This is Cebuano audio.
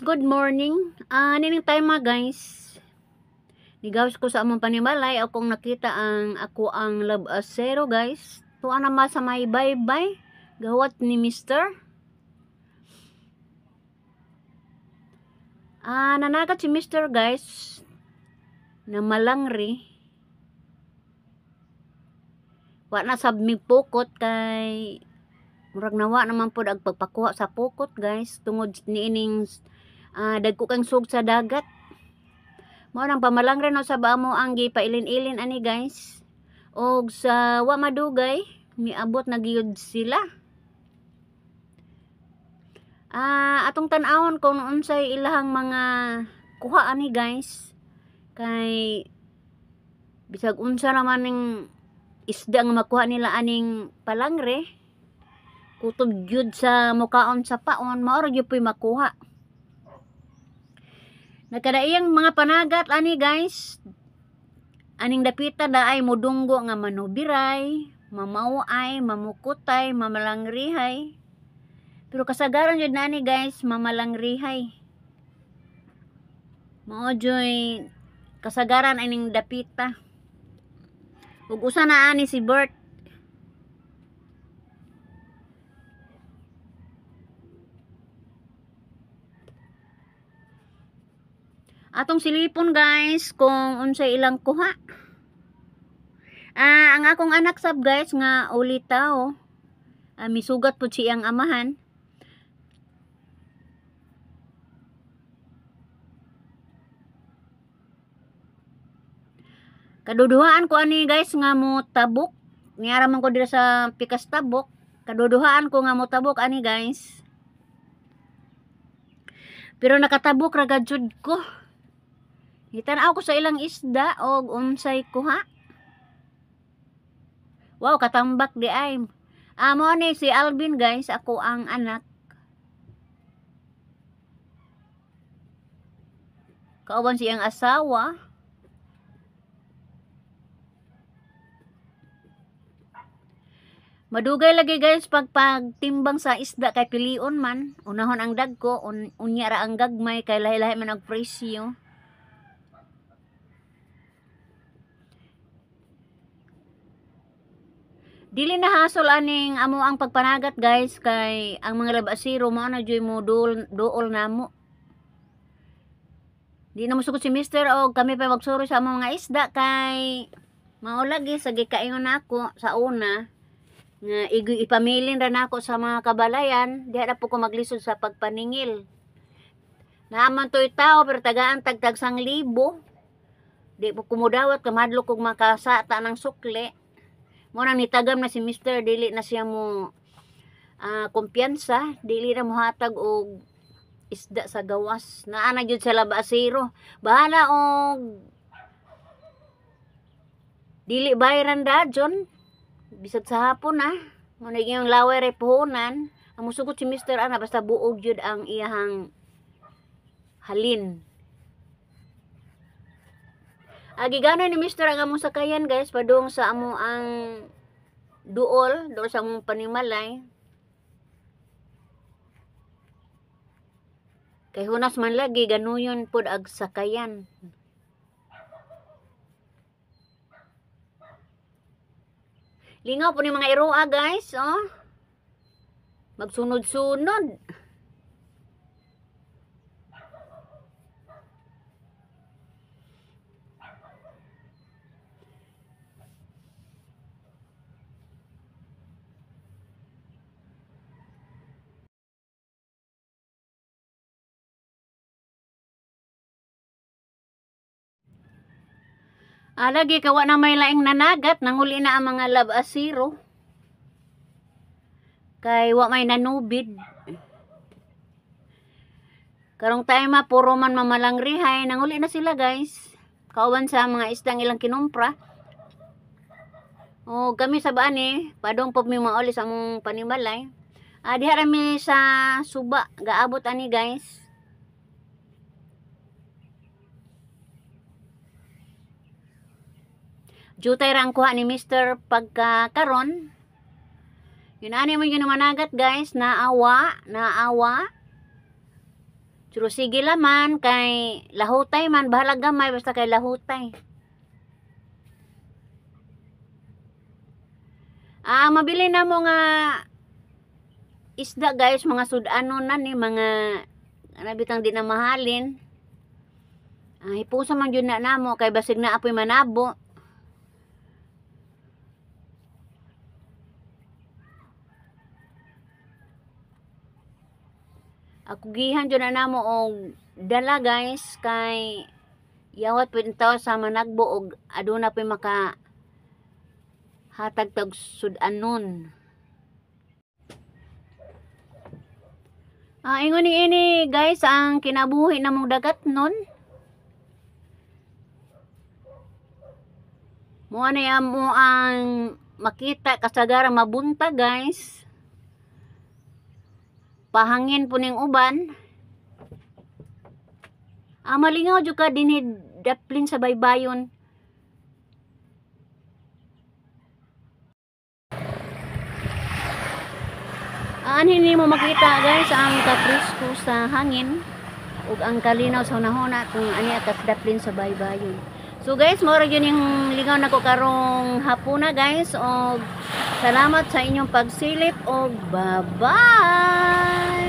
Guys, good morning. Nining time mga guys. Nigawas ko sa among panimalay akong nakita ang ako ang labasero, guys. Tuwa na sa may bye-bye. Gawat ni Mister. Nanagat si Mister, guys, na malangri. Wa na sab mi pukot kay murag nawa naman pod ang pagpakuha sa pukot, guys, tungod niining dagko kang sug sa dagat. Mao nang pamalangri no sa ba mo ang gipailin-ilin ani, guys. Og sa wa madugay miabot na gyud sila. Atong tan-awon kung unsay ilahang mga kuha ani, guys. Kay bisag unsa naman ning isda nga makuha nila aning palangre, kutob gyud sa mukaon sa paon, mao ra gyud po'y makuha. Nagkadaiyang mga panagat ani, guys. Aning dapita da ay mudunggo nga manubiray, mamauay, mamukutay, mamalanglihay. Pero kasagaran jud na ani, guys, mamalanglihay. Mao juy kasagaran aning dapita. Ug usa na ani si Bert. Atong silipon, guys, kung unsay ilang kuha. Ang akong anak sab, guys, nga ulitaw. Misugat pud siyang amahan. Kaduduhaan ko ani, guys, nga mo tabok. Niara man ko dira sa pikas tabok. Kaduduhaan ko nga mo tabok ani, guys. Pero nakatabok ra gad jud ko. Gitan-aw ko sa ilang isda og unsay kuha. Wow, katambak di ay. Mo ni si Alvin, guys, ako ang anak. Kauban siyang asawa. Madugay lagi, guys, pag pagtimbang sa isda kay pilion man. Unahon ang dagko, unya ra ang gagmay kay lahi-lahi man ang presyo. Dili na hasol aning amo ang pagpanagat, guys, kay ang mga labasiro mo na joy mo duol, duol namo. Di na mosugot si Mister og kami pa magsuro sa among mga isda kay mao lagi sa gikaingon nako sa una nga ipamilin ra nako sa mga kabalayan, diha na po ko maglisod sa pagpaningil. Naaman to'y tao pero tagaan tagtag sang libo. Di po kumudawat kamadlok kog makasata ng sukli. Mo nang nitagam na si Mister, dili na siya mo kumpiyansa, dili na mohatag og isda sa gawas. Naa na gyud sa labasero. Bahala og dili bayaran dajon bisag sa hapon na. Mo na yung laway ray puhunan. Ang musugot si Mister ana basta buog gyud ang iyahang halin. Giganoy ni Mister ang among sakayan, guys, padung sa amo ang duol, duol sa among panimalay. Kay hunas man lagi ganuyon pod ag sakayan. Lingaw po ni mga iroa, guys, oh. Magsunod-sunod. Lagi kawa na may laing nanagat, nanguli na ang mga labasiro. Kay wa may nanubid. Karong time ma puro man mamalangrihay, nanguli na sila, guys. Kauban sa mga isdang ilang kinumpra. O kami sa baan padong po mi mauli sa among panimalay. Diha ra mi sa suba, gaabot ani, guys. Jutay ra ang kuha ni Mister pagka karon. Yun ani mo yun managat, guys, naawa, naawa. Pero sige laman kay lahutay man, bahala gamay basta kay lahutay. Ah, mabili na mo nga isda, guys, mga sud-anon na ni mga ana bitang di na mahalin. Ah, hipusa man jud na namo kay basig na apoy manabo. Ako gihan jud na namo og dala, guys, kay yawat pud taw sa managbo og aduna puy maka hatag tag sud-anon. Ah, ingon ni ini, guys, ang kinabuhi namong dagat nun. Mo na mo ang makita kasagaran mabuntag, guys. Pahangin po ning uban. Ah, malingaw jud ka dinhi daplin sa baybayon. Anhin nimo makita, guys, ang kapresko sa hangin ug ang kalinaw sa hunahuna kung ani ka daplin sa baybayon. So guys, mao ra gyud yung lingaw nako karong hapuna, guys, og salamat sa inyong pagsilip og bye-bye.